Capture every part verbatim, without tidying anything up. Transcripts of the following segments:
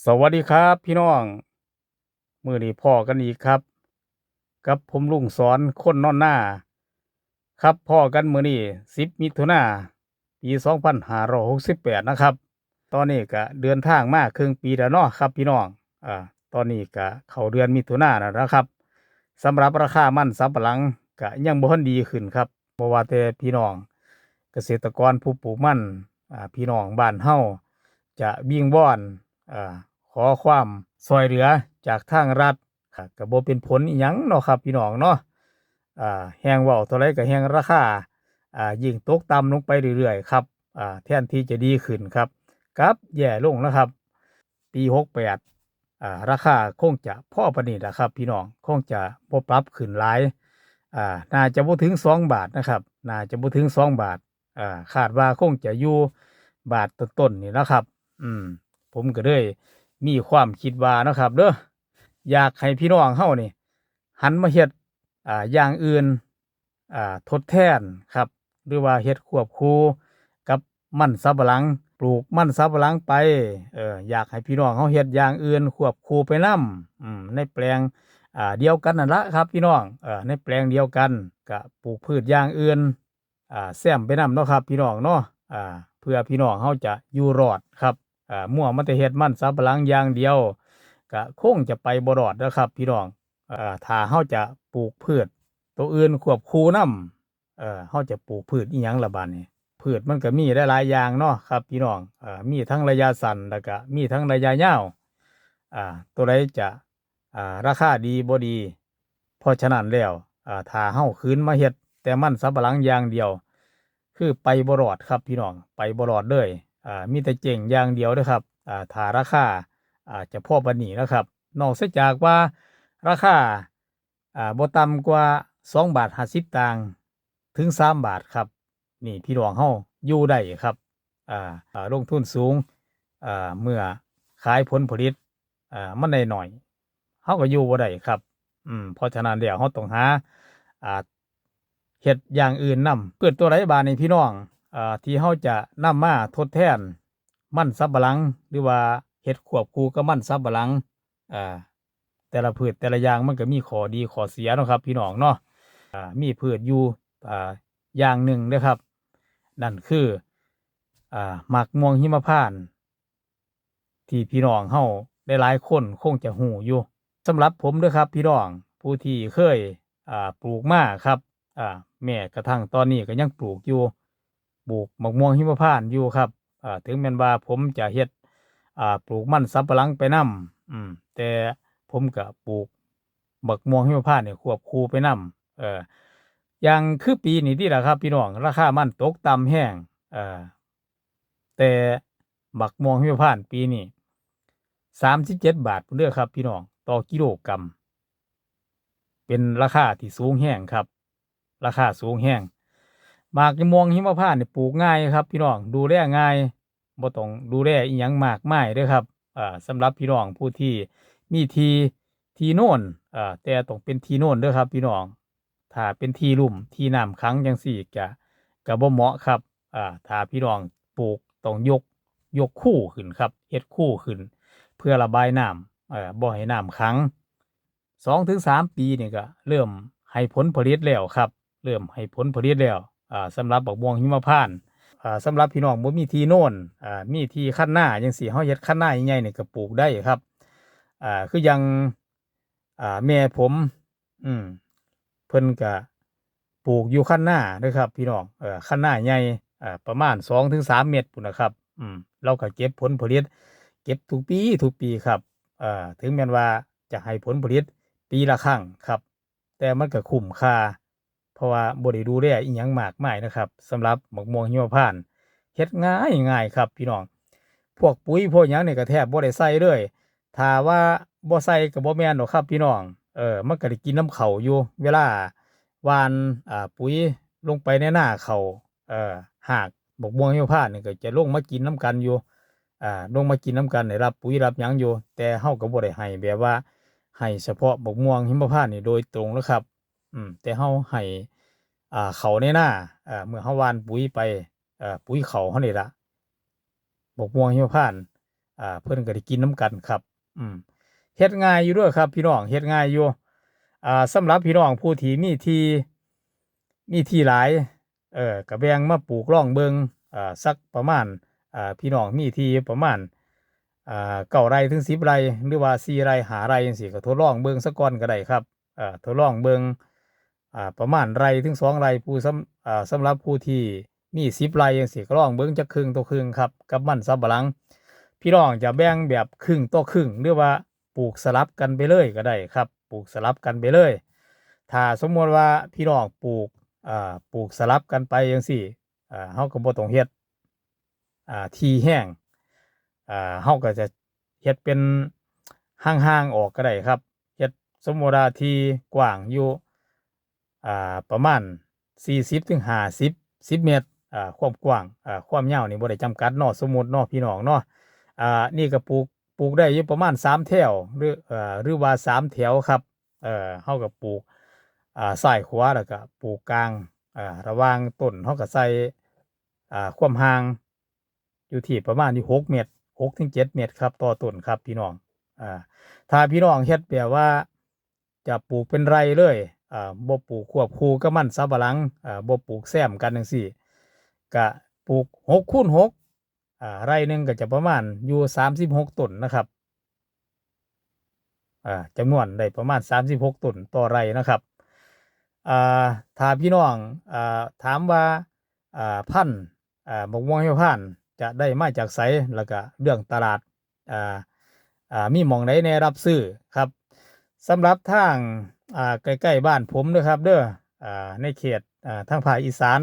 สวัสดีครับพี่น้อง มื้อนี้พ้อกันอีกครับ กับผมลุงสอนคนนอนนา ครับ พ้อกันมื้อนี้ สิบ มิถุนา ปี สองพันห้าร้อยหกสิบแปด นะครับ ตอนนี้ก็เดินทางมาครึ่งปีแล้วเนาะครับพี่น้อง อ่า ตอนนี้ก็เข้าเดือนมิถุนาแล้วนะครับ สำหรับราคามันสำปะหลังก็ยังบ่ทันดีขึ้นครับ บ่ว่าแต่พี่น้องเกษตรกรผู้ปลูกมัน อ่า พี่น้องบ้านเฮาจะวิงวอน อ่า ขอความช่วยเหลือจากทางรัฐ อ่า ก็บ่เป็นผลอิหยังเนาะครับพี่น้องเนาะ อ่า แฮ่งเว้าเท่าใดก็แฮ่งราคา อ่า ยิ่งตกต่ำลงไปเรื่อยๆครับ อ่า แทนที่จะดีขึ้นครับ กลับแย่ลงนะครับ ปี หกแปด อ่า ราคาคงจะพอปานนี้ล่ะครับพี่น้อง คงจะบ่ปรับขึ้นหลาย อ่า น่าจะบ่ถึง สอง บาทนะครับ น่าจะบ่ถึง สอง บาท อ่า คาดว่าคงจะอยู่บาทต้นๆนี่ล่ะครับ อืม ผมก็เลยมีความคิดว่าเนาะครับเด้อ อยากให้พี่น้องเฮานี่หันมาเฮ็ด อ่า อย่างอื่น อ่า ทดแทนครับ หรือว่าเฮ็ดควบคู่กับมันสำปะหลัง ปลูกมันสำปะหลังไป เอ่อ อยากให้พี่น้องเฮาเฮ็ดอย่างอื่นควบคู่ไปนำ อืม ในแปลง อ่า เดียวกันนั่นละครับพี่น้อง เอ่อ ในแปลงเดียวกัน ก็ปลูกพืชอย่างอื่น อ่า แซมไปนำเนาะครับพี่น้องเนาะ อ่า เพื่อพี่น้องเฮาจะอยู่รอดครับ อ่า มัวมาแต่เฮ็ดมันสำปะหลังอย่างเดียว ก็คงจะไปบ่รอดเด้อครับพี่น้อง อ่า ถ้าเฮาจะปลูกพืชตัวอื่นควบคู่นำ เอ่อ เฮาจะปลูกพืชอิหยังล่ะบาดนี้ พืชมันก็มีหลายๆอย่างเนาะครับพี่น้อง เอ่อ มีทั้งระยะสั้น แล้วก็มีทั้งระยะยาว อ่า ตัวใดจะ อ่า ราคาดีบ่ดี เพราะฉะนั้นแล้ว อ่า ถ้าเฮาขืนมาเฮ็ดแต่มันสำปะหลังอย่างเดียว คือไปบ่รอดครับพี่น้อง ไปบ่รอดเลย อ่า มีแต่เจ๊งอย่างเดียวเด้อครับ อ่า ถ้าราคา อ่า จะพอปานนี้นะครับ นอกเสียจากว่าราคา อ่า บ่ต่ำกว่า สอง บาท ห้าสิบ ตังค์ ถึง สาม บาทครับ นี่พี่น้องเฮาอยู่ได้ครับ อ่า อ่า ลงทุนสูง อ่า เมื่อขายผลผลิต อ่า มันได้น้อย เฮาก็อยู่บ่ได้ครับ อืม เพราะฉะนั้นแล้วเฮาต้องหา อ่า เฮ็ดอย่างอื่นนำ พืชตัวใดบาดนี้พี่น้อง อ่า ที่เฮาจะนำมาทดแทนมันสำปะหลัง หรือว่าเฮ็ดควบคู่กับมันสำปะหลัง อ่า แต่ละพืชแต่ละอย่างมันก็มีข้อดีข้อเสียเนาะครับพี่น้องเนาะ อ่า มีพืชอยู่ อ่า อย่างหนึ่งเด้อครับ นั่นคือ อ่า หมากม่วงหิมพานต์ ที่พี่น้องเฮาหลายๆคนคงจะฮู้อยู่ สำหรับผมเด้อครับพี่น้อง ผู้ที่เคย อ่า ปลูกมาครับ อ่า แม้กระทั่งตอนนี้ก็ยังปลูกอยู่ ปลูกหมากม่วงหิมพานต์อยู่ครับ อ่า ถึงแม้นว่าผมจะเฮ็ด อ่า ปลูกมันสำปะหลังไปนำ อืม แต่ผมก็ปลูกหมากม่วงหิมพานต์นี่ควบคู่ไปนำ เอ่อ อย่างคือปีนี้ติล่ะครับพี่น้อง ราคามันตกต่ำแฮง เอ่อ แต่หมากม่วงหิมพานต์ปีนี้ สามสิบเจ็ด บาทพุ้นเด้อครับพี่น้อง ต่อกิโลกรัม เป็นราคาที่สูงแฮงครับ ราคาสูงแฮง หมากม่วงหิมพานต์นี่ปลูกง่ายครับพี่น้อง ดูแลง่าย บ่ต้องดูแลอิหยังมากมายเด้อครับ อ่า สำหรับพี่น้องผู้ที่มีที่ ที่โนน อ่า แต่ต้องเป็นที่โนนเด้อครับพี่น้อง ถ้าเป็นที่ลุ่ม ที่น้ำขังจั่งซี้ก็ ก็บ่เหมาะครับ อ่า ถ้าพี่น้องปลูกต้องยก ยกคูขึ้นครับ เฮ็ดคูขึ้น เพื่อระบายน้ำ เอ่อ บ่ให้น้ำขัง สองถึงสามปีนี่ก็เริ่มให้ผลผลิตแล้วครับ เริ่มให้ผลผลิตแล้ว อ่า สำหรับบักม่วงหิมพานต์ อ่า สำหรับพี่น้องบ่มีที่โนน อ่า มีที่คันนาจั่งซี้ เฮาเฮ็ดคันนาใหญ่ๆนี่ก็ปลูกได้ครับ อ่า คืออย่าง อ่า แม่ผม อืม เพิ่นก็ปลูกอยู่คันนาเด้อครับพี่น้อง เอ่อ คันนาใหญ่ อ่า ประมาณสองถึงสามเมตรพุ้นนะครับ อืม เลาก็เก็บผลผลิต เก็บทุกปี ทุกปีครับ เอ่อ ถึงแม้นว่าจะให้ผลผลิตปีละครั้งครับ แต่มันก็คุ้มค่า เพราะว่าบ่ได้ดูแลอิหยังมากมายนะครับ สำหรับหมากม่วงหิมพานต์ เฮ็ดง่ายง่ายครับพี่น้อง พวกปุ๋ยพวกหยังนี่ก็แทบบ่ได้ใส่เลย ถ้าว่าบ่ใส่ก็บ่แม่นดอกครับพี่น้อง เออ มันก็ได้กินนำข้าวอยู่ เวลาหว่าน อ่า ปุ๋ยลงไปในนาข้าว เอ่อ หากหมากม่วงหิมพานต์นี่ก็จะลงมากินนำกันอยู่ อ่า ลงมากินนำกัน ได้รับปุ๋ยรับหยังอยู่ แต่เฮาก็บ่ได้ให้แบบว่า ให้เฉพาะหมากม่วงหิมพานต์นี่โดยตรงนะครับ อืม แต่เฮาให้ อ่า ข้าวในนา อ่า เมื่อเฮาหว่านปุ๋ยไป เอ่อ ปุ๋ยข้าวเฮานี่ล่ะ หมากม่วงหิมพานต์ อ่า เพิ่นก็ได้กินนำกันครับ อืม เฮ็ดง่ายอยู่เด้อครับพี่น้อง เฮ็ดง่ายอยู่ อ่า สำหรับพี่น้องผู้ที่มีที่ มีที่หลาย เออ ก็แบ่งมาปลูกลองเบิ่ง อ่า สักประมาณ อ่า พี่น้องมีที่ประมาณ อ่า เก้าไร่ถึงสิบไร่ หรือว่าสี่ไร่ห้าไร่จั่งซี้ ก็ทดลองเบิ่งซะก่อนก็ได้ครับ เอ่อ ทดลองเบิ่ง อ่า ประมาณไร่ถึงสองไร่ ผู้สำ อ่า สำหรับผู้ที่มีสิบไร่จั่งซี้ ก็ลองเบิ่งจักครึ่งต่อครึ่งครับ กับมันสำปะหลัง พี่น้องจะแบ่งแบบครึ่งต่อครึ่ง หรือว่าปลูกสลับกันไปเลยก็ได้ครับ ปลูกสลับกันไปเลย ถ้าสมมุติว่าพี่น้องปลูก อ่า ปลูกสลับกันไปจั่งซี้ อ่า เฮาก็บ่ต้องเฮ็ด อ่า ที่แห้ง อ่า เฮาก็จะเฮ็ดเป็นห่างๆออกก็ได้ครับ เฮ็ดสมมุติว่าที่กว้างอยู่ อ่า ประมาณสี่สิบถึงห้าสิบ สิบเมตร อ่า ความกว้าง อ่า ความยาวนี่บ่ได้จำกัดเนาะ สมมุติเนาะพี่น้องเนาะ อ่า นี่ก็ปลูก ปลูกได้อยู่ประมาณสามแถว หรือ เอ่อ หรือว่าสามแถวครับ เอ่อ เฮาก็ปลูก อ่า ซ้ายขวา แล้วก็ปลูกกลาง อ่า ระหว่างต้นเฮาก็ใส่ อ่า ความห่างอยู่ที่ประมาณอยู่หกเมตร หกถึงเจ็ดเมตรครับ ต่อต้นครับพี่น้อง อ่า ถ้าพี่น้องเฮ็ดแบบว่าจะปลูกเป็นไร่เลย อ่า บ่ปลูกควบคู่กับมันสำปะหลัง อ่า บ่ปลูกแซมกันจั่งซี้ ก็ปลูกหกคูณหก อ่า ไร่หนึ่งก็จะประมาณอยู่สามสิบหกต้นนะครับ อ่า จำนวนได้ประมาณสามสิบหกต้นต่อไร่นะครับ อ่า ถ้าพี่น้อง อ่า ถามว่า อ่า พันธุ์ อ่า บักม่วงหิมพานต์จะได้มาจากไส แล้วก็เรื่องตลาด อ่า อ่า มีหม่องใดแหน่รับซื้อครับ สำหรับทาง อ่า ใกล้ๆบ้านผมเด้อครับเด้อ อ่า ในเขต อ่า ทางภาคอีสาน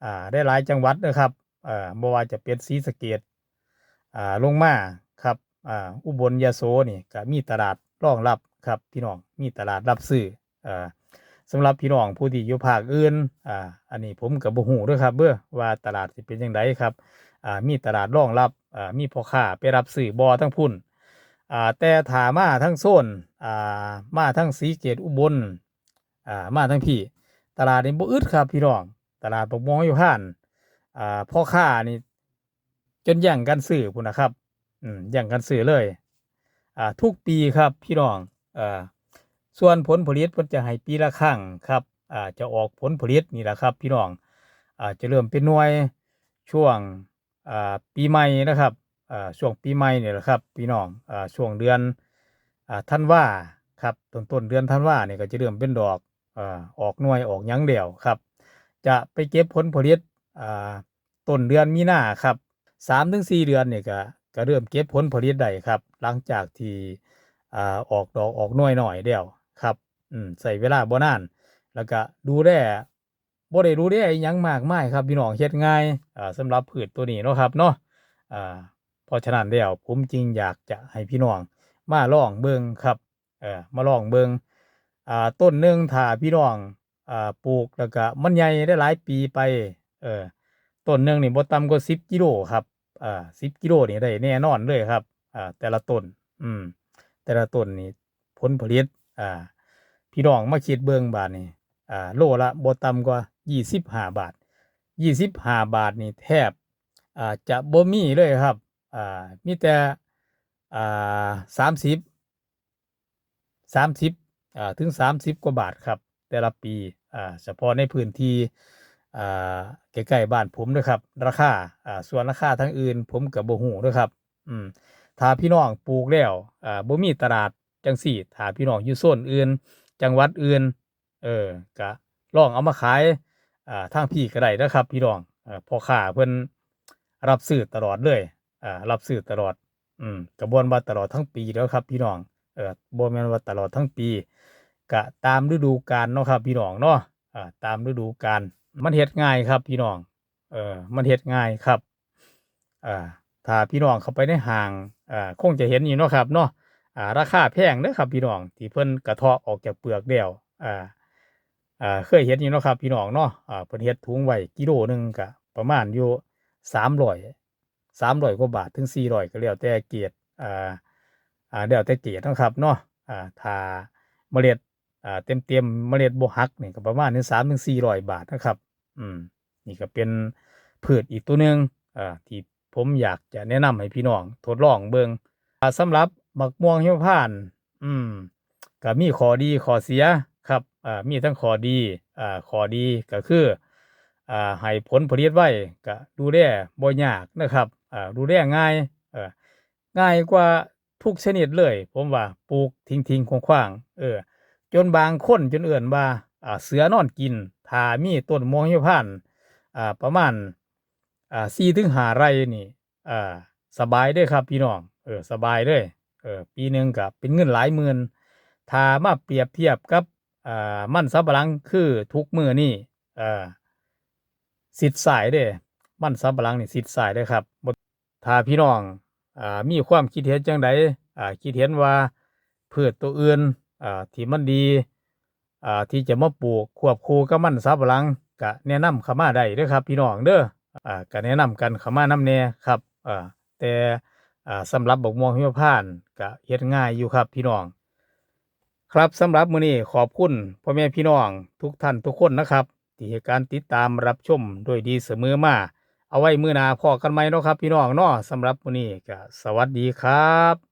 อ่า ได้หลายจังหวัดเด้อครับ อ่า บ่ว่าจะเป็นศรีสะเกษ อ่า ลงมาครับ อ่า อุบลยโสนี่ก็มีตลาดรองรับครับพี่น้อง มีตลาดรับซื้อ อ่า สำหรับพี่น้องผู้ที่อยู่ภาคอื่น อ่า อันนี้ผมก็บ่ฮู้เด้อครับเด้อ ว่าตลาดสิเป็นจั่งใดครับ อ่า มีตลาดรองรับ อ่า มีพ่อค้าไปรับซื้อบ่ทางพุ้น อ่า แต่ถ้ามาทางโซน อ่า มาทางศรีเกษอุบล อ่า มาทางพี้ ตลาดนี่บ่อึดครับพี่น้อง ตลาดบักม่วงหิมพานต์ อ่า พ่อค้านี่ จนแย่งกันซื้อพุ้นนะครับ อืม แย่งกันซื้อเลย อ่า ทุกปีครับพี่น้อง เอ่อ ส่วนผลผลิตเพิ่นจะให้ปีละครั้งครับ อ่า จะออกผลผลิตนี่แหละครับพี่น้อง อ่า จะเริ่มเป็นหน่วยช่วง อ่า ปีใหม่นะครับ อ่า ช่วงปีใหม่นี่แหละครับพี่น้อง อ่า ช่วงเดือน อ่า ธันวาครับ ต้นๆเดือนธันวานี่ก็จะเริ่มเป็นดอก อ่า ออกหน่วยออกหยังแล้วครับ จะไปเก็บผลผลิต อ่า ต้นเดือนมีนาครับ สามถึงสี่เดือนนี่ก็ ก็เริ่มเก็บผลผลิตได้ครับ หลังจากที่ อ่า ออกดอกออกหน่วยน้อยแล้วครับ อืม ใช้เวลาบ่นาน แล้วก็ดูแล บ่ได้ดูแลอิหยังมากมายครับพี่น้อง เฮ็ดง่าย อ่า สำหรับพืชตัวนี้เนาะครับเนาะ อ่า เพราะฉะนั้นแล้วผมจึงอยากจะให้พี่น้องมาลองเบิ่งครับ เอ่อ มาลองเบิ่ง อ่า ต้นหนึ่งถ้าพี่น้อง อ่า ปลูกแล้วก็มันใหญ่ได้หลายปีไป เอ่อ ต้นหนึ่งนี่บ่ต่ำกว่าสิบกิโลครับ อ่า สิบกิโลนี่ได้แน่นอนเลยครับ อ่า แต่ละต้น อืม แต่ละต้นนี่ผลผลิต อ่า พี่น้องมาคิดเบิ่งบาดนี้ อ่า โลละบ่ต่ำกว่ายี่สิบห้าบาท ยี่สิบห้าบาทนี่แทบ อ่า จะบ่มีเลยครับ อ่า มีแต่ อ่า สามสิบ สามสิบ อ่า ถึงสามสิบกว่าบาทครับ แต่ละปี อ่า เฉพาะในพื้นที่ อ่า ใกล้ๆบ้านผมเด้อครับ ราคา อ่า ส่วนราคาทางอื่นผมก็บ่ฮู้เด้อครับ อืม ถ้าพี่น้องปลูกแล้ว อ่า บ่มีตลาดจั่งซี้ ถ้าพี่น้องอยู่โซนอื่น จังหวัดอื่น เออ ก็ลองเอามาขาย อ่า ทางพี้ก็ได้เด้อครับพี่น้อง เอ่อ พ่อค้าเพิ่นรับซื้อตลอดเลย อ่า รับซื้อตลอด อืม ก็บ่แม่นว่าตลอดทั้งปีแล้วครับพี่น้อง เอ่อ บ่แม่นว่าตลอดทั้งปี ก็ตามฤดูกาลเนาะครับพี่น้องเนาะ อ่า ตามฤดูกาล มันเฮ็ดง่ายครับพี่น้อง เอ่อ มันเฮ็ดง่ายครับ อ่า ถ้าพี่น้องเข้าไปในห้าง อ่า คงจะเห็นอยู่เนาะครับเนาะ อ่า ราคาแพงเด้อครับพี่น้อง ที่เพิ่นกระเทาะออกจากเปลือกแล้ว อ่า อ่า เคยเห็นอยู่เนาะครับพี่น้องเนาะ อ่า เพิ่นเฮ็ดถุงไว้กิโลหนึ่งก็ประมาณอยู่สามร้อย สามร้อยกว่าบาทถึงสี่ร้อย ก็แล้วแต่เกรด อ่า อ่า แล้วแต่เกรดเนาะครับเนาะ อ่า ถ้าเมล็ด อ่า เต็มๆ เมล็ดบ่หักนี่ก็ประมาณอยู่สามถึงสี่ร้อยบาทนะครับ อืม นี่ก็เป็นพืชอีกตัวหนึ่ง อ่า ที่ ผมอยากจะแนะนำให้พี่น้องทดลองเบิ่ง อ่า สำหรับบักม่วงหิมพานต์ อืม ก็มีข้อดีข้อเสียครับ อ่า มีทั้งข้อดี อ่า ข้อดีก็คือ อ่า ให้ผลผลิตไว ก็ดูแลบ่ยากนะครับ อ่า ดูแลง่าย เอ่อ ง่ายกว่าทุกชนิดเลย ผมว่าปลูกทิ้งๆขว้างๆ เออ จนบางคนจนเอิ้นว่า อ่า เสือนอนกิน ถ้ามีต้นม่วงหิมพานต์ อ่า ประมาณ อ่า สี่ถึงห้าไร่นี่ อ่า สบายเด้อครับพี่น้อง เออ สบายเลย เออ ปีหนึ่งก็เป็นเงินหลายหมื่น ถ้ามาเปรียบเทียบกับ อ่า มันสำปะหลังคือทุกมื้อนี่ เอ่อ ซิดซ้ายเด้ มันสำปะหลังนี่ซิดซ้ายเด้อครับ บ่ ถ้าพี่น้อง อ่า มีความคิดเห็นจั่งใด อ่า คิดเห็นว่าพืชตัวอื่น อ่า ที่มันดี อ่า ที่จะมาปลูกควบคู่กับมันสำปะหลัง ก็แนะนำเข้ามาได้เด้อครับพี่น้องเด้อ อ่า ก็แนะนำกันเข้ามานำแน่ครับ อ่า แต่ อ่า สำหรับบักม่วงหิมพานต์ก็เฮ็ดง่ายอยู่ครับพี่น้อง ครับ สำหรับมื้อนี้ขอบคุณพ่อแม่พี่น้องทุกท่านทุกคนนะครับ ที่ให้การติดตามรับชมโดยดีเสมอมา เอาไว้มื้อหน้าพ้อกันใหม่เนาะครับพี่น้องเนาะ สำหรับมื้อนี้ก็สวัสดีครับ